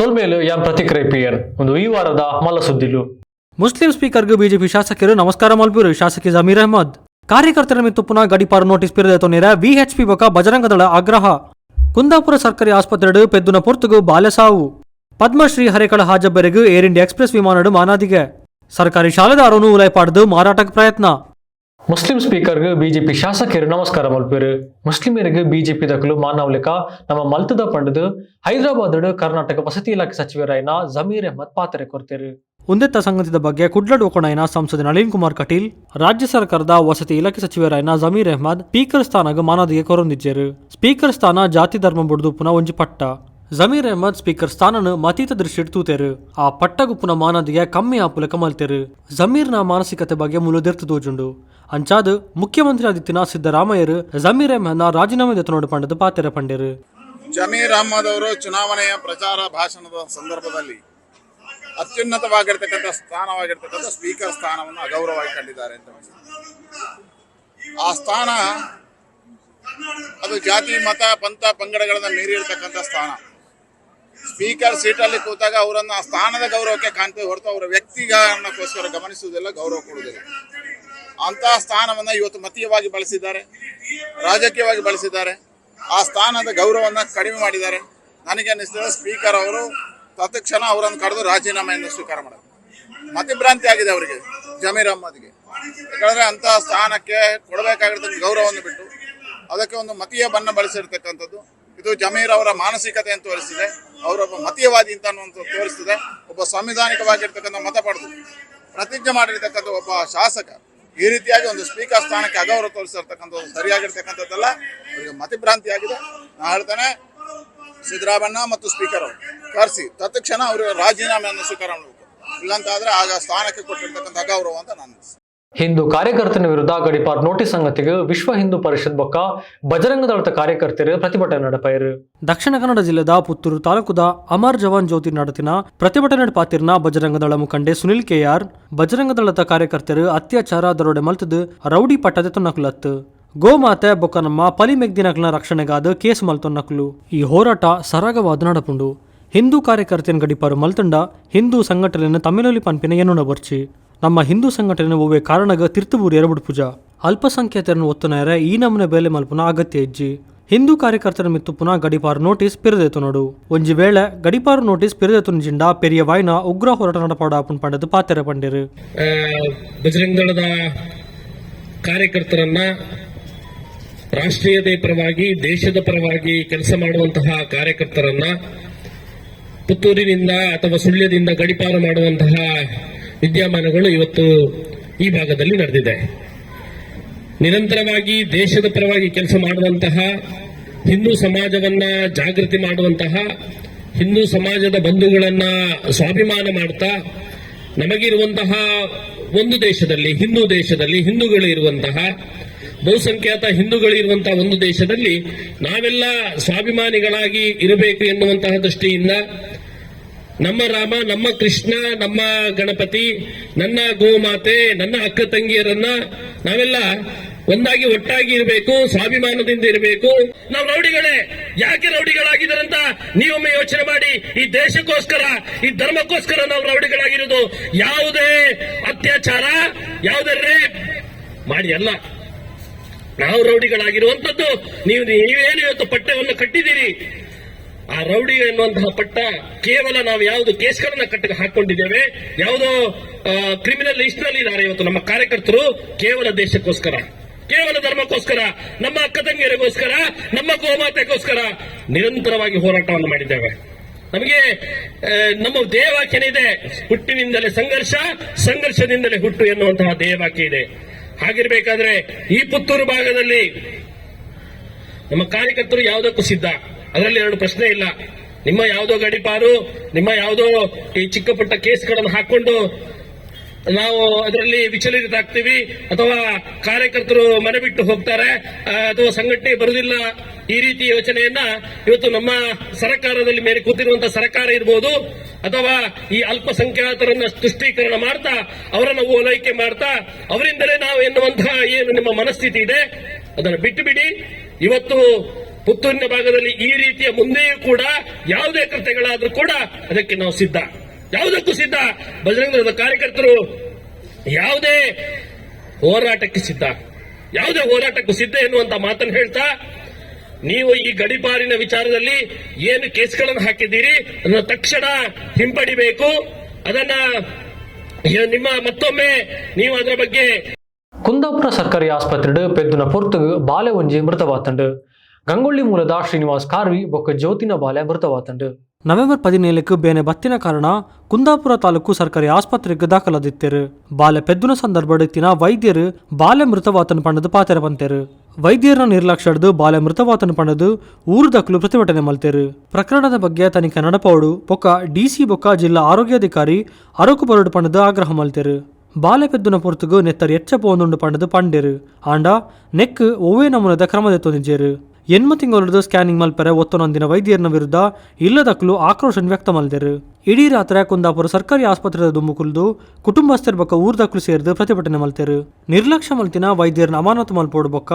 ಸೊಲ್ಮೇಲು ಯಾನ್ ಪ್ರತಿಕ್ರಿಯೆ ಪಿಎನ್ ಒಂದು ಈ ವಾರದ ಮಲ್ಲ ಸುದ್ದಿಲು. ಮುಸ್ಲಿಂ ಸ್ಪೀಕರ್ಗೆ ಬಿಜೆಪಿ ಶಾಸಕರು ನಮಸ್ಕಾರ ಮಲ್ಪುರು ಶಾಸಕಿ ಜಮೀರ್ ಅಹ್ಮದ್. ಕಾರ್ಯಕರ್ತರ ಮಿತ್ತುಪ್ಪುನ ಗಡಿಪಾರು ನೋಟಿಸ್ ಪಿರದೆ ತೊನಿರ ವಿಎಚ್ಪಿ ಬೊಕ ಬಜರಂಗದಳ ಆಗ್ರಹ. ಕುಂದಾಪುರ ಸರ್ಕಾರಿ ಆಸ್ಪತ್ರೆಡು ಪೆದ್ದುನ ಪೊರ್ತುಗು ಬಾಲ್ಯ ಸಾವು. Padma Shri Harekala ಹಾಜಬ್ಬೆರೆಗು air India express ವಿಮಾನಡು ಮಾನಾದಿಗೆ. ಸರ್ಕಾರಿ ಶಾಲೆದಾರನು ಉಲೈಪಾಡ್ದು ಮಾರಾಟಕ್ಕೆ ಪ್ರಯತ್ನ. ಮುಸ್ಲಿಂ ಸ್ಪೀಕರ್ಗೆ ಬಿಜೆಪಿ ಶಾಸಕರು ನಮಸ್ಕಾರ ಮಲ್ಪೇರು. ಮುಸ್ಲಿಮರಿಗೆ ಬಿಜೆಪಿ ದಖಲು ಮಾನವಲಿಕ ನಮ್ಮ ಮಲ್ತದ ಪಂಡದು ಹೈದರಾಬಾದ್ ಕರ್ನಾಟಕ ವಸತಿ ಇಲಾಖೆ ಸಚಿವರಾಯನ ಜಮೀರ್ ಅಹ್ಮದ್ ಪಾತ್ರೆ ಕೊರ್ತೇರು. ಉಂದೆತ್ತ ಸಂಗತಿದ ಬಗ್ಗೆ ಕುಡ್ಲಡ್ ಒಕೊಣಾಯಿನ ಸಂಸದ ನಳಿನ್ ಕುಮಾರ್ ಕಟೀಲ್, ರಾಜ್ಯ ಸರ್ಕಾರದ ವಸತಿ ಇಲಾಖೆ ಸಚಿವರಾಯಿನ ಜಮೀರ್ ಅಹ್ಮದ್ ಸ್ಪೀಕರ್ ಸ್ಥಾನಗ್ ಮಾನಾದಿಗೆ ಕೊರೊಂದಿಜ್ಜೆರು. ಸ್ಪೀಕರ್ ಸ್ಥಾನ ಜಾತಿ ಧರ್ಮ ಬುಡ್ದು ಪುನಃ ಒಂಜಿ ಪಟ್ಟ. ಜಮೀರ್ ಅಹ್ಮದ್ ಸ್ಪೀಕರ್ ಸ್ಥಾನನು ಮತೀತ ದೃಷ್ಟಿಡ್ ತೂತೆರು. ಆ ಪಟ್ಟಗುಪ್ಪುನ ಮಾನದಿಗೆ ಕಮ್ಮಿ ಆಪುಲಕ ಮಲ್ತೆರು. ಜಮೀರ್ನ ಮಾನಸಿಕತೆ ಬಗ್ಗೆ ಮುಲುದೆರ್ತು ತೋಜುಂಡು. ಅಂಚಾದ್ ಮುಖ್ಯಮಂತ್ರಿ ಆದಿತ್ಯನ ಸಿದ್ದರಾಮಯ್ಯರು ಜಮೀರ್ ಅಹ್ಮದ್ನ ರಾಜೀನಾಮೆ ದೆತ್ತನೋಡು ಪಂಡದು ಪಾತೆರ ಪಂಡೆರು. ಜಮೀರ್ ಅಹ್ಮದ್ ಅವರು ಚುನಾವಣೆಯ ಪ್ರಚಾರ ಭಾಷಣದ ಸಂದರ್ಭದಲ್ಲಿ ಅತ್ಯುನ್ನತವಾಗಿರ್ತಕ್ಕಂಥ ಸ್ಥಾನವಾಗಿರ್ತಕ್ಕಂಥ ಸ್ಪೀಕರ್ ಸ್ಥಾನವನ್ನು ಅಗೌರವವಾಗಿ ಕಂಡಿದ್ದಾರೆ ಅಂತ ಅನಿಸುತ್ತೆ. ಆ ಸ್ಥಾನ ಅದು ಜಾತಿ, ಮತ, ಪಂಥ, ಪಂಗಡಗಳನ್ನ ಮೀರಿರ್ತಕ್ಕಂಥ ಸ್ಥಾನ. ಸ್ಪೀಕರ್ ಸೀಟಲ್ಲಿ ಕೂತಾಗ ಅವರನ್ನು ಆ ಸ್ಥಾನದ ಗೌರವಕ್ಕೆ ಕಾಣ್ತೇವೆ ಹೊರತು ಅವರ ವ್ಯಕ್ತಿಗಾರಣಕ್ಕೋಸ್ಕರ ಗಮನಿಸುವುದಿಲ್ಲ, ಗೌರವ ಕೊಡುವುದಿಲ್ಲ. ಅಂತಹ ಸ್ಥಾನವನ್ನ ಇವತ್ತು ಮತೀಯವಾಗಿ ಬಳಸಿದ್ದಾರೆ, ರಾಜಕೀಯವಾಗಿ ಬಳಸಿದ್ದಾರೆ. ಆ ಸ್ಥಾನದ ಗೌರವನ್ನ ಕಡಿಮೆ ಮಾಡಿದ್ದಾರೆ. ನನಗೆ ಅನ್ನಿಸ್ತದೆ, ಸ್ಪೀಕರ್ ಅವರು ತತ್ಕ್ಷಣ ಅವರನ್ನು ಕರೆದು ರಾಜೀನಾಮೆಯನ್ನು ಸ್ವೀಕಾರ ಮಾಡೋದು. ಮತಿಭ್ರಾಂತಿ ಆಗಿದೆ ಅವರಿಗೆ, ಜಮೀರ್ ಅಹ್ಮದ್ಗೆ. ಯಾಕಂದ್ರೆ ಅಂತಹ ಸ್ಥಾನಕ್ಕೆ ಕೊಡಬೇಕಾಗಿರ್ತಕ್ಕಂಥ ಗೌರವವನ್ನು ಬಿಟ್ಟು ಅದಕ್ಕೆ ಒಂದು ಮತೀಯ ಬಣ್ಣ ಬಳಸಿರ್ತಕ್ಕಂಥದ್ದು, ಇದು ಜಮೀರ್ ಅವರ ಮಾನಸಿಕತೆ ಅಂತ ತೋರಿಸ್ತಿದೆ. ಅವರೊಬ್ಬ ಮತೀಯವಾದಿ ಅಂತ ಅನ್ನುವಂಥ ತೋರಿಸ್ತಿದೆ. ಒಬ್ಬ ಸಂವಿಧಾನಿಕವಾಗಿರ್ತಕ್ಕಂಥ ಮತ ಪಡೆದು ಪ್ರತಿಜ್ಞೆ ಮಾಡಿರ್ತಕ್ಕಂಥ ಒಬ್ಬ ಶಾಸಕ ಈ ರೀತಿಯಾಗಿ ಒಂದು ಸ್ಪೀಕರ್ ಸ್ಥಾನಕ್ಕೆ ಅಗೌರವ ತೋರಿಸಿರ್ತಕ್ಕಂಥದ್ದು ಸರಿಯಾಗಿರ್ತಕ್ಕಂಥದ್ದಲ್ಲ. ಅವರಿಗೆ ಮತಿಭ್ರಾಂತಿ ಆಗಿದೆ. ನಾ ಹೇಳ್ತೇನೆ, ಸಿದ್ದರಾಮಣ್ಣ ಮತ್ತು ಸ್ಪೀಕರ್ ಅವರು ಕರೆಸಿ ತತ್ಕ್ಷಣ ಅವರು ರಾಜೀನಾಮೆಯನ್ನು ಸ್ವೀಕಾರ ಮಾಡಬೇಕು. ಇಲ್ಲಾಂತಾದ್ರೆ ಆಗ ಸ್ಥಾನಕ್ಕೆ ಕೊಟ್ಟಿರ್ತಕ್ಕಂಥ ಅಗೌರವ ಅಂತ ನಾನು ಹಿಂದೂ ಕಾರ್ಯಕರ್ತನ ವಿರುದ್ಧ ಗಡಿಪಾರ್ ನೋಟಿಸ್ ಸಂಗತಿಗೆ ವಿಶ್ವ ಹಿಂದೂ ಪರಿಷತ್ ಬೊಕ್ಕ ಬಜರಂಗ ದಳದ ಕಾರ್ಯಕರ್ತರು ಪ್ರತಿಭಟನೆ ನಡೆಪಾಯರು. ದಕ್ಷಿಣ ಕನ್ನಡ ಜಿಲ್ಲೆದ ಪುತ್ತೂರು ತಾಲೂಕುದ ಅಮರ್ ಜವಾನ್ ಜ್ಯೋತಿ ನಡತಿನ ಪ್ರತಿಭಟನೆ ಪಾತಿರ್ನ ಬಜರಂಗ ದಳ ಮುಖಂಡೆ ಸುನಿಲ್ ಕೆಆರ್, ಬಜರಂಗ ದಳದ ಕಾರ್ಯಕರ್ತರು ಅತ್ಯಾಚಾರ, ದರೋಡೆ ಮಲ್ತದು ರೌಡಿ ಪಟ್ಟದೆ ತುನ್ನಕುಲತ್ತು. ಗೋಮಾತೆ ಬೊಕ್ಕ ನಮ್ಮ ಪಲಿ ಮೆಗ್ದಿನಕ್ಲನ ರಕ್ಷಣೆಗಾದ ಕೇಸ್ ಮಲ್ತೊನ್ನಕ್ಲು. ಈ ಹೋರಾಟ ಸರಾಗವಾದ ನಡಪುಂಡು. ಹಿಂದೂ ಕಾರ್ಯಕರ್ತನ ಗಡಿಪಾರು ಮಲ್ತಂಡ ಹಿಂದೂ ಸಂಘಟನೆಯನ್ನು ತಮಿಳಲ್ಲಿ ಪನ್ಪಿನ ಎನ್ನುಣ ಬರ್ಚಿ. ನಮ್ಮ ಹಿಂದೂ ಸಂಘಟನೆ ಒವ್ವೆ ಕಾರಣಗ ತಿರ್ತುಬೂರಿ ಎರಬುಡು ಪೂಜಾ. ಅಲ್ಪಸಂಖ್ಯಾತರನ್ನು ಒತ್ತುನಾರ ಈ ನಮೂನೆ ಬೇಲೆ ಮಲ್ಪುನ ಅಗತ್ಯ ಇಜ್ಜಿ. ಹಿಂದೂ ಕಾರ್ಯಕರ್ತರ ಮಿತ್ತು ಪುನಃ ಗಡಿಪಾರು ನೋಟಿಸ್ ಪಿರದೆತು ನೋಡು. ಒಂಜಿ ವೇಳೆ ಗಡಿಪಾರು ನೋಟಿಸ್ ಪಿರದೆತು ಜಿಂಡ ಪೆರಿಯ ವಾಯ್ನ ಉಗ್ರ ಹೋರಾಟ ನಡಪಾಡ ಆಪುನ್ ಪಂಡದು ಪಾತೆರ ಪಂಡಿರು. ಬಜರಂಗ ದಳದ ಕಾರ್ಯಕರ್ತರನ್ನ, ರಾಷ್ಟ್ರೀಯತೆ ಪರವಾಗಿ, ದೇಶದ ಪರವಾಗಿ ಕೆಲಸ ಮಾಡುವಂತಹ ಕಾರ್ಯಕರ್ತರನ್ನ ಪುತ್ತೂರಿನಿಂದ ಅಥವಾ ಸುಳ್ಯದಿಂದ ಗಡಿಪಾರು ಮಾಡುವಂತಹ ವಿದ್ಯಮಾನಗಳು ಇವತ್ತು ಈ ಭಾಗದಲ್ಲಿ ನಡೆದಿದೆ. ನಿರಂತರವಾಗಿ ದೇಶದ ಪರವಾಗಿ ಕೆಲಸ ಮಾಡುವಂತಹ, ಹಿಂದೂ ಸಮಾಜವನ್ನ ಜಾಗೃತಿ ಮಾಡುವಂತಹ, ಹಿಂದೂ ಸಮಾಜದ ಬಂಧುಗಳನ್ನ ಸ್ವಾಭಿಮಾನ ಮಾಡ್ತಾ, ನಮಗಿರುವಂತಹ ಒಂದು ದೇಶದಲ್ಲಿ, ಹಿಂದೂ ದೇಶದಲ್ಲಿ, ಹಿಂದೂಗಳು ಇರುವಂತಹ, ಬಹುಸಂಖ್ಯಾತ ಹಿಂದೂಗಳು ಇರುವಂತಹ ಒಂದು ದೇಶದಲ್ಲಿ ನಾವೆಲ್ಲ ಸ್ವಾಭಿಮಾನಿಗಳಾಗಿ ಇರಬೇಕು ಎನ್ನುವಂತಹ ದೃಷ್ಟಿಯಿಂದ, ನಮ್ಮ ರಾಮ, ನಮ್ಮ ಕೃಷ್ಣ, ನಮ್ಮ ಗಣಪತಿ, ನನ್ನ ಗೋಮಾತೆ, ನನ್ನ ಅಕ್ಕ ತಂಗಿಯರನ್ನ ನಾವೆಲ್ಲ ಒಂದಾಗಿ ಒಟ್ಟಾಗಿ ಇರಬೇಕು, ಸ್ವಾಭಿಮಾನದಿಂದ ಇರಬೇಕು. ನಾವು ರೌಡಿಗಳೇ. ಯಾಕೆ ರೌಡಿಗಳಾಗಿದ್ದಾರಂತ ನೀವೊಮ್ಮೆ ಯೋಚನೆ ಮಾಡಿ. ಈ ದೇಶಕ್ಕೋಸ್ಕರ, ಈ ಧರ್ಮಕ್ಕೋಸ್ಕರ ನಾವು ರೌಡಿಗಳಾಗಿರೋದು. ಯಾವುದೇ ಅತ್ಯಾಚಾರ, ಯಾವುದೇ ರೇಪ್ ಮಾಡಿ ಅಲ್ಲ ನಾವು ರೌಡಿಗಳಾಗಿರುವಂತದ್ದು. ನೀವೇನು ಇವತ್ತು ಪಟ್ಟವನ್ನು ಕಟ್ಟಿದ್ದೀರಿ, ಆ ರೌಡಿ ಎನ್ನುವಂತಹ ಪಟ್ಟ ಕೇವಲ ನಾವು ಯಾವುದು ಕೇಸ್ಗಳನ್ನ ಕಟ್ಟ ಹಾಕೊಂಡಿದ್ದೇವೆ, ಯಾವುದೋ ಕ್ರಿಮಿನಲ್ ಲಿಸ್ಟ್ ನಲ್ಲಿ ಇದ್ದಾರೆ ಇವತ್ತು ನಮ್ಮ ಕಾರ್ಯಕರ್ತರು. ಕೇವಲ ದೇಶಕ್ಕೋಸ್ಕರ, ಕೇವಲ ಧರ್ಮಕ್ಕೋಸ್ಕರ, ನಮ್ಮ ಅಕ್ಕ ತಂಗಿಯರಿಗೋಸ್ಕರ, ನಮ್ಮ ಗೋಮಾತೆಗೋಸ್ಕರ ನಿರಂತರವಾಗಿ ಹೋರಾಟವನ್ನು ಮಾಡಿದ್ದೇವೆ. ನಮಗೆ ನಮ್ಮ ಧ್ಯೇಯವಾಕ್ಯನೇ ಇದೆ, ಹುಟ್ಟಿನಿಂದಲೇ ಸಂಘರ್ಷ, ಸಂಘರ್ಷದಿಂದಲೇ ಹುಟ್ಟು ಎನ್ನುವಂತಹ ಧ್ಯೇಯವಾಕ್ಯ ಇದೆ. ಹಾಗಿರ್ಬೇಕಾದ್ರೆ ಈ ಪುತ್ತೂರು ಭಾಗದಲ್ಲಿ ನಮ್ಮ ಕಾರ್ಯಕರ್ತರು ಯಾವುದಕ್ಕೂ ಸಿದ್ಧ. ಅದರಲ್ಲಿ ಎರಡು ಪ್ರಶ್ನೆ ಇಲ್ಲ. ನಿಮ್ಮ ಯಾವುದೋ ಗಡಿಪಾರು, ನಿಮ್ಮ ಯಾವುದೋ ಈ ಚಿಕ್ಕ ಪುಟ್ಟ ಕೇಸ್ಗಳನ್ನು ಹಾಕೊಂಡು ನಾವು ಅದರಲ್ಲಿ ವಿಚಲಿತರಾಗ್ತೀವಿ ಅಥವಾ ಕಾರ್ಯಕರ್ತರು ಮನೆ ಬಿಟ್ಟು ಹೋಗ್ತಾರೆ ಅಥವಾ ಸಂಘಟನೆ ಬರುವುದಿಲ್ಲ, ಈ ರೀತಿ ಯೋಚನೆಯನ್ನ ಇವತ್ತು ನಮ್ಮ ಸರ್ಕಾರದಲ್ಲಿ ಮೇಲೆ ಕೂತಿರುವಂತಹ ಸರ್ಕಾರ ಇರ್ಬೋದು ಅಥವಾ ಈ ಅಲ್ಪಸಂಖ್ಯಾತರನ್ನ ತುಷ್ಟೀಕರಣ ಮಾಡ್ತಾ, ಅವರನ್ನು ಓಲೈಕೆ ಮಾಡ್ತಾ, ಅವರಿಂದಲೇ ನಾವು ಎನ್ನುವಂತಹ ಏನು ನಿಮ್ಮ ಮನಸ್ಥಿತಿ ಇದೆ, ಅದನ್ನು ಬಿಟ್ಟು ಬಿಡಿ. ಇವತ್ತು ಪುತ್ತೂರಿನ ಭಾಗದಲ್ಲಿ ಈ ರೀತಿಯ ಮುಂದೆಯೂ ಕೂಡ ಯಾವುದೇ ಕೃತ್ಯಗಳಾದ್ರೂ ಕೂಡ ಅದಕ್ಕೆ ನಾವು ಸಿದ್ಧ, ಯಾವುದಕ್ಕೂ ಸಿದ್ಧ. ಬಜರಂಗದಳದ ಕಾರ್ಯಕರ್ತರು ಯಾವುದೇ ಹೋರಾಟಕ್ಕೆ ಸಿದ್ಧ, ಯಾವುದೇ ಹೋರಾಟಕ್ಕೂ ಸಿದ್ಧ ಎನ್ನುವಂತ ಮಾತನ್ನು ಹೇಳ್ತಾ, ನೀವು ಈ ಗಡಿಪಾರಿನ ವಿಚಾರದಲ್ಲಿ ಏನು ಕೇಸ್ಗಳನ್ನು ಹಾಕಿದ್ದೀರಿ ಅದನ್ನು ತಕ್ಷಣ ಹಿಂಪಡಿಬೇಕು. ಅದನ್ನ ನಿಮ್ಮ ಮತ್ತೊಮ್ಮೆ ನೀವು ಅದರ ಬಗ್ಗೆ ಕುಂದಾಪುರ ಸರ್ಕಾರಿ ಆಸ್ಪತ್ರೆಡ್ ಪೆದ್ದುನ ಪೊರ್ತುಗು ಬಾಲೆ ಒಂಜಿ ಮೃತವಾತಂಡು. ಗಂಗೊಳ್ಳಿ ಮೂಲದ ಶ್ರೀನಿವಾಸ್ ಕಾರ್ವಿ ಬೊಕ್ಕ ಜ್ಯೋತಿನ ಬಾಲೆ ಮೃತವಾತಂಡು. ನವೆಂಬರ್ 17ಕ್ಕೆ ಬೇನೆ ಬತ್ತಿನ ಕಾರಣ ಕುಂದಾಪುರ ತಾಲೂಕು ಸರ್ಕಾರಿ ಆಸ್ಪತ್ರೆಗೆ ದಾಖಲಾದಿತ್ತರು. ಬಾಲೆ ಪೆದ್ದುನ ಸಂದರ್ಭಡ್ ಇತ್ತಿನ ವೈದ್ಯರು ಬಾಲೆ ಮೃತವಾತನ ಪಂಡದು ಪಾತೆರ ಪಂತೆರು. ವೈದ್ಯರ ನಿರ್ಲಕ್ಷ್ಯಡ್ದು ಬಾಲೆ ಮೃತವಾತನ ಪಂಡದು ಊರುದಕ್ಲು ಪ್ರತಿಭಟನೆ ಮಲ್ತೆರು. ಪ್ರಕರಣದ ಬಗ್ಗೆ ತನಿಖೆ ನಡಪೌಡು ಬೊಕ್ಕ ಡಿಸಿ ಬೊಕ್ಕ ಜಿಲ್ಲಾ ಆರೋಗ್ಯಾಧಿಕಾರಿ ಅರಕು ಬರಡು ಪಂಡದು ಆಗ್ರಹ ಮಲ್ತೆರು. ಬಾಲೆ ಪೆದ್ದುನ ಪೊರ್ತುಗು ನೆತ್ತರ್ ಎಚ್ಚ ಪೋಂದುಂಡು ಪಂಡದು ಪಂಡೆರು. ಆಂಡ ನೆಕ್ ಒವ್ವೇ ನಮೂನದ ಕ್ರಮದೆತ್ತೊಂದಿಜೇರು. ಎನ್ಮ ತಿಂಗಳದು ಸ್ಕ್ಯಾನಿಂಗ್ ಮಲ್ಪೆರೆ ಒತ್ತೊನೊಂದಿನ ವೈದ್ಯರನ ವಿರುದ್ಧ ಇಲ್ಲದಕ್ಲು ಆಕ್ರೋಶ ವ್ಯಕ್ತ ಮಲ್ದೆರು. ಇಡೀ ರಾತ್ರಿ ಕುಂದಾಪುರ ಸರ್ಕಾರಿ ಆಸ್ಪತ್ರೆದ ದುಮ್ಮುಕುಲ್ದು ಕುಟುಂಬಸ್ಥರ ಬೊಕ್ಕ ಊರ್ದಕ್ಲು ಸೇರ್ದು ಪ್ರತಿಭಟನೆ ಮಲ್ತೆರು. ನಿರ್ಲಕ್ಷ್ಯ ಮಲ್ತಿನ ವೈದ್ಯರನ ಅಮಾನತು ಮಲ್ಪೋಡು ಬೊಕ್ಕ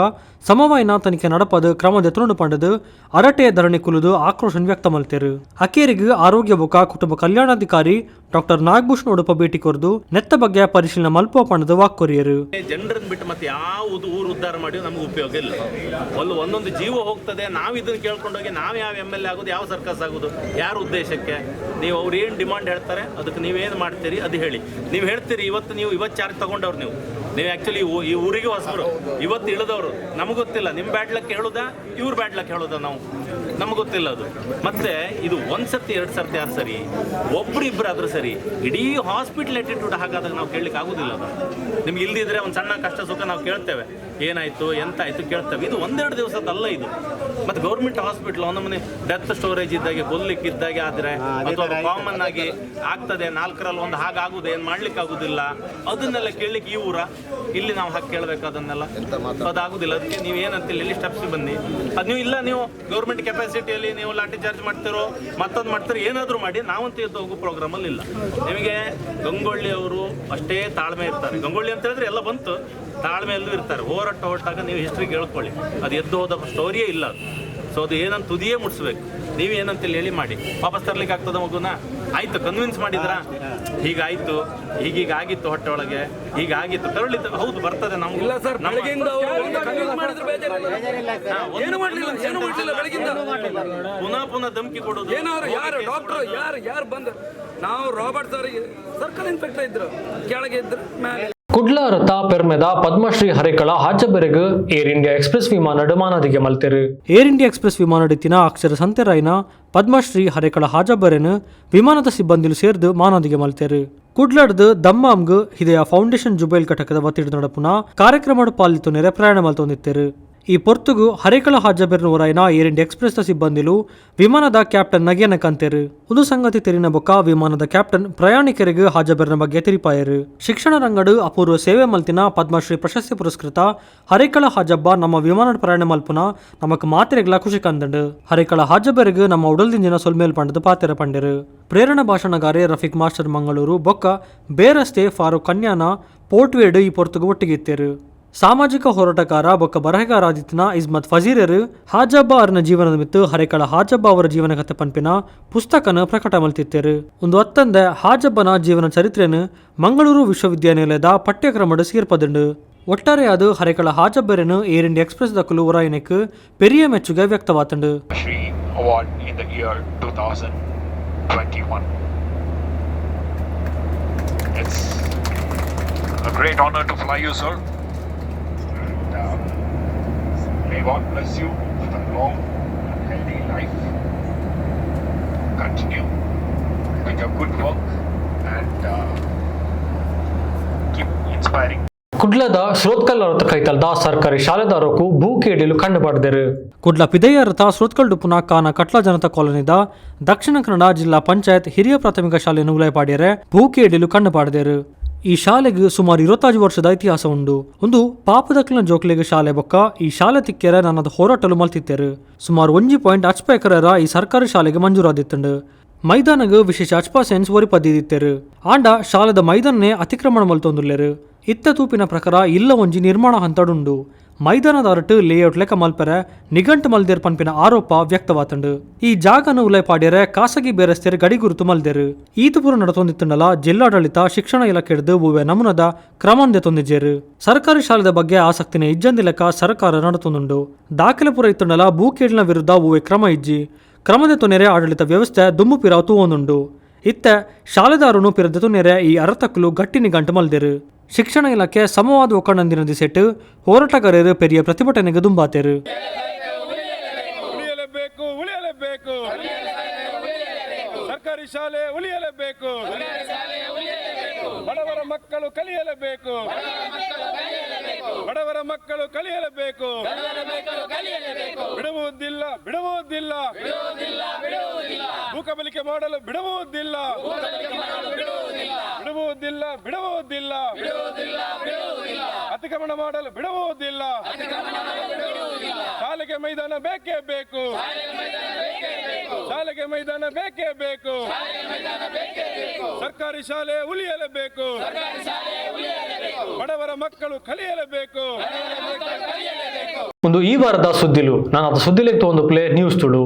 ಸಮವಾಯಿನ ತನಿಖೆ ನಡಪದು ಕ್ರಮ ದೆತ್ತೊಂಡು ಪಂಡದು ಅರಟೆ ಧರಣಿ ಕುಲುದು ಆಕ್ರೋಶ ವ್ಯಕ್ತ ಮಲ್ತೆರು. ಅಕೇರಿಗ್ ಆರೋಗ್ಯ ಬೊಕ್ಕ ಕುಟುಂಬ ಕಲ್ಯಾಣಾಧಿಕಾರಿ ಡಾಕ್ಟರ್ ನಾಗಭೂಷಣ್ ಉಡುಪ ಭೇಟಿ ಕೊರ್ದು ನೆತ್ತ ಬಗ್ಗೆ ಪರಿಶೀಲನೆ ಮಲ್ಪೋ ಪಂಡದು ವಾಕ್ಕೊರಿಯರು. ಜನರನ್ನ ಬಿಟ್ಟು ಮತ್ತೆ ಯಾವುದು ಊರು ಉದ್ಧಾರ ಮಾಡಿ ನಮ್ಗೆ ಉಪಯೋಗ ಇಲ್ಲ. ಒಂದು ಒಂದೊಂದು ಜೀವ ಹೋಗ್ತದೆ. ನಾವು ಇದನ್ನ ಕೇಳ್ಕೊಂಡೋಗಿ ನಾವು ಯಾವ ಎಮ್ಎಲ್ಎ ಆಗೋದು, ಯಾವ ಸರ್ಕಸ್ ಆಗೋದು, ಯಾರ ಉದ್ದೇಶಕ್ಕೆ? ನೀವು ಅವ್ರು ಏನು ಡಿಮಾಂಡ್ ಹೇಳ್ತಾರೆ ಅದಕ್ಕೆ ನೀವೇನು ಮಾಡ್ತೀರಿ ಅದು ಹೇಳಿ. ನೀವು ಹೇಳ್ತೀರಿ ಇವತ್ತು, ನೀವು ಇವತ್ತು ಚಾರ್ಜ್ ತಗೊಂಡವ್ರು. ನೀವು ನೀವು ಆ್ಯಕ್ಚುಲಿ ಈ ಊರಿಗೆ ಹೊಸಬರು, ಇವತ್ತು ಇಳಿದವರು. ನಮಗೆ ಗೊತ್ತಿಲ್ಲ, ನಿಮ್ಮ ಬ್ಯಾಡ್ ಲಕ್ ಹೇಳೋದಾ, ಇವ್ರ ಬ್ಯಾಡ್ ಲಕ್ ಹೇಳೋದಾ, ನಾವು ನಮಗೆ ಗೊತ್ತಿಲ್ಲ ಅದು. ಮತ್ತೆ ಇದು ಒಂದು ಸರ್ತಿ ಎರಡು ಸರ್ತಿ ಆದ್ರೆ ಸರಿ, ಒಬ್ರು ಇಬ್ಬರು ಆದ್ರೂ ಸರಿ, ಇಡೀ ಹಾಸ್ಪಿಟ್ಲ್ ಆಟಿಟ್ಯೂಡ್ ಹಾಗಾದಾಗ ನಾವು ಕೇಳಲಿಕ್ಕೆ ಆಗೋದಿಲ್ಲ ಅದು. ನಿಮ್ಗೆ ಇಲ್ದಿದ್ರೆ ಒಂದು ಸಣ್ಣ ಕಷ್ಟ ಸುಖ ನಾವು ಕೇಳ್ತೇವೆ, ಏನಾಯ್ತು ಎಂತ ಆಯ್ತು ಕೇಳ್ತೇವೆ. ಇದು ಒಂದೆರಡು ದಿವಸದಲ್ಲ ಇದು. ಮತ್ತೆ ಗೌರ್ಮೆಂಟ್ ಹಾಸ್ಪಿಟ್ಲ್ ಒಂದೊಮ್ಮೆ ಡೆತ್ ಸ್ಟೋರೇಜ್ ಇದ್ದಾಗೆ, ಕೊಲ್ಲಿಕ್ಕಿದ್ದಾಗೆ ಆದ್ರೆ, ಅಥವಾ ಕಾಮನ್ ಆಗಿ ಆಗ್ತದೆ, ನಾಲ್ಕರಲ್ಲಿ ಒಂದು ಹಾಗಾಗುದು, ಏನು ಮಾಡ್ಲಿಕ್ಕೆ ಆಗುದಿಲ್ಲ. ಅದನ್ನೆಲ್ಲ ಕೇಳಲಿಕ್ಕೆ ಈ ಊರ ಇಲ್ಲಿ ನಾವು ಹಾಕಿ ಕೇಳಬೇಕು ಅದನ್ನೆಲ್ಲ, ಅದಾಗುದಿಲ್ಲ. ಅದಕ್ಕೆ ನೀವು ಏನಂತಿಲ್ಲ, ಇಲ್ಲಿ ಸ್ಟೆಪ್ಸ್ ಬನ್ನಿ. ಅದು ನೀವು ಇಲ್ಲ, ನೀವು ಗೌರ್ಮೆಂಟ್ ಕೆಪಾಸಿಟಿಯಲ್ಲಿ ನೀವು ಲಾಠಿ ಚಾರ್ಜ್ ಮಾಡ್ತಿರೋ ಮತ್ತೊಂದು ಮಾಡ್ತಿರೋ ಏನಾದರೂ ಮಾಡಿ, ನಾವಂತೂ ಎದ್ದು ಹೋಗೋ ಪ್ರೋಗ್ರಾಮಲ್ಲಿ ಇಲ್ಲ. ನಿಮಗೆ ಗಂಗೊಳ್ಳಿ ಅವರು ಅಷ್ಟೇ ತಾಳ್ಮೆ ಇರ್ತಾರೆ. ಗಂಗೊಳ್ಳಿ ಅಂತ ಹೇಳಿದ್ರೆ ಎಲ್ಲ ಬಂತು, ತಾಳ್ಮೆಯಲ್ಲೂ ಇರ್ತಾರೆ. ಹೋರಾಟ ಹೊರಟಾಗ ನೀವು ಹಿಸ್ಟ್ರಿ ಕೇಳ್ಕೊಳ್ಳಿ, ಅದು ಎದ್ದು ಹೋದ ಸ್ಟೋರಿಯೇ ಇಲ್ಲ ಅದು. ಸೊ ಅದು ಏನಂತ ತುದಿಯೇ ಮುಟ್ಸ್ಬೇಕು. ನೀವು ಏನಂತ ಹೇಳಿ ಮಾಡಿ ವಾಪಸ್ ತರ್ಲಿಕ್ಕೆ ಆಗ್ತದ ಮಗುನ? ಆಯ್ತು, ಕನ್ವಿನ್ಸ್ ಮಾಡಿದ್ರಾ? ಹೀಗಾಯ್ತು, ಹೀಗೀಗಾಗಿತ್ತು, ಹೊಟ್ಟೆ ಒಳಗೆ ಹೀಗಾಗಿತ್ತು, ಕರುಳಿ ಹೌದು ಬರ್ತದೆ ನಮ್ಗೆ. ಇಲ್ಲ ಸರ್, ಬೆಳಗ್ಗೆಯಿಂದ ಅವರು ಒಂದು ಕನ್ವಿನ್ಸ್ ಮಾಡಿದ್ರು ಬೇಜಾರಿಲ್ಲ. ಏನು ಮಾಡ್ಲಿಲ್ಲ, ಏನು ಮಾಡ್ಲಿಲ್ಲ ಬೆಳಗಿಂದ. ಪುನಃ ಪುನಃ ಧಮಕಿ ಕೊಡೋದು. ಏನಾದ್ರು ಯಾರು ಡಾಕ್ಟರ್ ಯಾರು ಯಾರು ಬಂದ್ರು, ನಾವು Robert sir circle inspector ಇದ್ರು, ಕೆಳಗೆ ಇದ್ರು ಮೇಲೆ. ಕುಡ್ಲ ರಥ ಪೆರ್ಮೆದ Padma Shri Harekala ಹಾಜಬೆರೆಗ್ air India express ವಿಮಾನ ಮಾನದಿಗೆ ಮಲ್ತೆರು. Air India express ವಿಮಾನಡಿತ್ತಿನ ಅಕ್ಷರ ಸಂತೆರಾಯ್ನ ಪದ್ಮಶ್ರೀ ಹರೇಕಳ ಹಾಜಬ್ಬರೆನ್ ವಿಮಾನದ ಸಿಬ್ಬಂದಿಲು ಸೇರ್ದು ಮಾನದಿಗೆ ಮಲ್ತೆರು. ಕುಡ್ಲಡ್ದು ದಮ್ಮಾಮ್ಗ್ ಹಿದಯ ಫೌಂಡೇಶನ್ ಜುಬೈಲ್ ಘಟಕದ ವತಿಡ್ ನಡಪುನ ಕಾರ್ಯಕ್ರಮಡ್ ಪಾಲಿತು ನೆರೆ ಪ್ರಯಾಣ ಮಲ್ತೊಂದಿತ್ತೆರು. ಈ ಪೊರ್ತುಗು ಹರೇಕಳ ಹಾಜಬೆರ್ನ ಊರಾಯಿನ air India express ದ ಸಿಬ್ಬಂದಿಲು ವಿಮಾನದ ಕ್ಯಾಪ್ಟನ್ ನಗೆಯನ್ನ ಕಂತೆರು. ಒಂದು ಸಂಗತಿ ತೆರಿನ ಬೊಕ್ಕ ವಿಮಾನದ ಕ್ಯಾಪ್ಟನ್ ಪ್ರಯಾಣಿಕರಿಗೆ ಹಾಜಬೆರ್ನ ಬಗ್ಗೆ ತೆರಿಪಾಯರು. ಶಿಕ್ಷಣ ರಂಗಡು ಅಪೂರ್ವ ಸೇವೆ ಮಲ್ತಿನ ಪದ್ಮಶ್ರೀ ಪ್ರಶಸ್ತಿ ಪುರಸ್ಕೃತ ಹರೇಕಳ ಹಾಜಬ್ಬ ನಮ್ಮ ವಿಮಾನ ಪ್ರಯಾಣ ಮಲ್ಪುನ ನಮಕ್ ಮಾತೆರೆಗ್ಲ ಖುಷಿ ಕಂದಂಡು. ಹರೇಕಳ ಹಾಜಬ್ಬೆರ್ಗ್ ನಮ್ಮ ಉಡಲ್ದಿಂಜಿನ ಸೊಲ್ಮೇಲ್ ಪಂಡದು ಪಾತೆರ ಪಂಡೆರು. ಪ್ರೇರಣಾ ಭಾಷಣಗಾರೆ ರಫೀಕ್ ಮಾಸ್ಟರ್ ಮಂಗಳೂರು ಬೊಕ್ಕ ಬೇರಸ್ತೆ ಫಾರೂಕ್ ಕನ್ಯಾನ ಪೋರ್ಟ್ವೇಡ್ ಈ ಪೊರ್ತುಗು ಒಟ್ಟಿಗಿತ್ತೇರು. ಸಾಮಾಜಿಕ ಹೋರಾಟಗಾರ ಬೊಕ್ಕ ಬರಹಗಾರಾದಿತ್ಯನ ಇಸ್ಮತ್ ಫಜೀರರು ಹಾಜಬ್ಬ ಅವರ ಜೀವನದ ಮಿತ್ತು ಹರೇಕಳ ಹಾಜಬ್ಬ ಅವರ ಜೀವನ ಕಥೆ ಪನ್ಪಿನ ಪುಸ್ತಕನ ಪ್ರಕಟ ಮಲ್ತಿತ್ತೇರು. ಒಂದು ಅತ್ತಂದೆ ಹಾಜಬ್ಬನ ಜೀವನ ಚರಿತ್ರೆಯನ್ನು ಮಂಗಳೂರು ವಿಶ್ವವಿದ್ಯಾನಿಲಯದ ಪಠ್ಯಕ್ರಮಡ್ ಸೇರ್ಪದುಂಡು. ಒಟ್ಟಾರೆ ಅದು ಹರೇಕಳ ಹಾಜಬ್ಬರನ್ನು air India express ದಕ್ಕಲು ಉರಾಯನಕ್ಕೆ ಪೆರಿಯ ಮೆಚ್ಚುಗೆ ವ್ಯಕ್ತವಾತಂಡು. Shri Award in the year 2021. It's a great honor to fly you, sir. And may God bless you with a long and healthy life. Continue with your good work and keep inspiring. ಕುಡ್ಲದ ಸ್ರೋತ್ಕಲ್ ರಥ ಕೈತಲ್ದ ಸರ್ಕಾರಿ ಶಾಲೆದಾರಕ್ಕೂ ಭೂ ಕೇಡಿಲು ಕಂಡು ಪಡೆದರು. ಕುಡ್ಲ ಪಿದಯ್ಯ ರಥ ಸ್ರೋತ್ಕಲ್ ಡುಪುನ ಕಾನ ಕಟ್ಲ ಜನತಾ ಕಾಲೋನಿದ ದಕ್ಷಿಣ ಕನ್ನಡ ಜಿಲ್ಲಾ ಪಂಚಾಯತ್ ಹಿರಿಯ ಪ್ರಾಥಮಿಕ ಶಾಲೆಯನ್ನು ಉಲಾಯಪಾಡ್ಯರೆ ಭೂ ಕೇಡಿಲು ಕಂಡು ಪಾಡ್ದೇರು. ಈ ಶಾಲೆಗೆ ಸುಮಾರು 25 ವರ್ಷದ ಇತಿಹಾಸ ಉಂಡು. ಒಂದು ಪಾಪದಕ್ಲಿನ ಜೋಕ್ಲೆಗ್ ಶಾಲೆ ಬೊಕ್ಕ ಈ ಶಾಲೆ ತಿಕ್ಕೆರೆ ನನ್ನದ ಹೋರಾಟಲು ಮಲ್ತಿತ್ತೇರು. ಸುಮಾರು 1.5 ಎಕರೆರ ಈ ಸರ್ಕಾರಿ ಶಾಲೆಗೆ ಮಂಜೂರಾದಿತ್ತಂಡು. ಮೈದಾನಗ್ ವಿಶೇಷ ಅಚ್ಪ ಸೆನ್ಸ್ ಒರಿಪದಿತ್ತೇರು. ಆಂಡ ಶಾಲೆದ ಮೈದಾನನೇ ಅತಿಕ್ರಮಣ ಮಲ್ತೊಂದುಲ್ಲೆರು. ಇತ್ತ ತೂಪಿನ ಪ್ರಕಾರ ಇಲ್ಲ ಒಂಜಿ ನಿರ್ಮಾಣ ಹಂತಡುಂಡು. ಮೈದಾನದ ಅರಟ್ ಲೇಔಟ್ ಲೆಕ್ಕ ಮಲ್ಪೆರೆ ನಿಘಂಟು ಮಲ್ದೆರ್ ಪನ್ಪಿನ ಆರೋಪ ವ್ಯಕ್ತವಾತುಂಡು. ಈ ಜಾಗನ್ ಉಲೈ ಪಾಡ್ಯರೆ ಖಾಸಗಿ ಬೇರಸ್ತೆರ್ ಗಡಿಗುರುತು ಮಲ್ದೆರ್. ಈತ್ ಪೂರ ನಡತೊಂದಿತ್ತುಂಡಲ ಜಿಲ್ಲಾಡಳಿತ, ಶಿಕ್ಷಣ ಇಲಾಖೆಡ್ದ್ ಒವ್ವೆ ನಮೂನದ ಕ್ರಮ ದೆತೊಂದಿಜೆರ್. ಸರ್ಕಾರಿ ಶಾಲೆದ ಬಗ್ಗೆ ಆಸಕ್ತಿನೇ ಇಜ್ಜಂದಿ ಲೆಕ್ಕ ಸರ್ಕಾರ ನಡತೊಂದುಂಡು. ದಾಖಲೆ ಪೂರ ಇತ್ತುಂಡಲ ಭೂಕೇಡಿನ ವಿರುದ್ಧ ಒವ್ವೆ ಕ್ರಮ ಇಜ್ಜಿ. ಕ್ರಮ ದೆತೊನೆರೆ ಆಡಳಿತ ವ್ಯವಸ್ಥೆ ದುಂಬು ಪಿರಾವ್ ತೂವೊಂದುಂಡು. ಇತ್ತೆ ಶಾಲೆದಾರುನು ಪಿರ ದೆತೊನೆರೆ ಈ ಅರತಕ್ಕುಲು ಗಟ್ಟಿ ನಿಘಂಟು ಮಲ್ದೆರ್. ಶಿಕ್ಷಣ ಇಲಾಖೆ ಸಮವಾದ ಒಕ್ಕಣಂದಿನ ದಿಸೆಟ್ ಹೋರಾಟಗಾರರು ಪೆರಿಯ ಪ್ರತಿಭಟನೆಗೆ ದುಂಬಾತೆರ್. ಉಳಿಯಲೇಬೇಕು, ಉಳಿಯಲೇಬೇಕು, ಸರ್ಕಾರಿ ಶಾಲೆ ಉಳಿಯಲೇಬೇಕು, ಬಡವರ ಮಕ್ಕಳು ಕಲಿಯಲೇಬೇಕು, ಬಡವರ ಮಕ್ಕಳು ಕಲಿಯಲೇಬೇಕು. ಬಿಡುವುದಿಲ್ಲ, ಬಿಡುವುದಿಲ್ಲ, ಭೂಕಬಳಿಕೆ ಮಾಡಲು ಬಿಡುವುದಿಲ್ಲ, ಬಿಡುವುದಿಲ್ಲ, ಬಿಡುವುದಿಲ್ಲ, ಅತಿಕ್ರಮಣ ಮಾಡಲು ಬಿಡುವುದಿಲ್ಲ. ಶಾಲೆಗೆ ಮೈದಾನ ಬೇಕೇ ಬೇಕು, ಶಾಲೆಗೆ ಮೈದಾನ ಬೇಕೇ ಬೇಕು, ಸರ್ಕಾರಿ ಶಾಲೆ ಉಳಿಯಲೇಬೇಕು, ಬಡವರ ಮಕ್ಕಳು ಕಲಿಯಲೇಬೇಕು. ಒಂದು ಈ ವಾರದ ಸುದ್ದಿಲು ನಾನು ಅದು ಸುದ್ದಿಲೆಕ್ತು ಒಂದು ಪ್ಲೇ ನ್ಯೂಸ್ ತುಳು.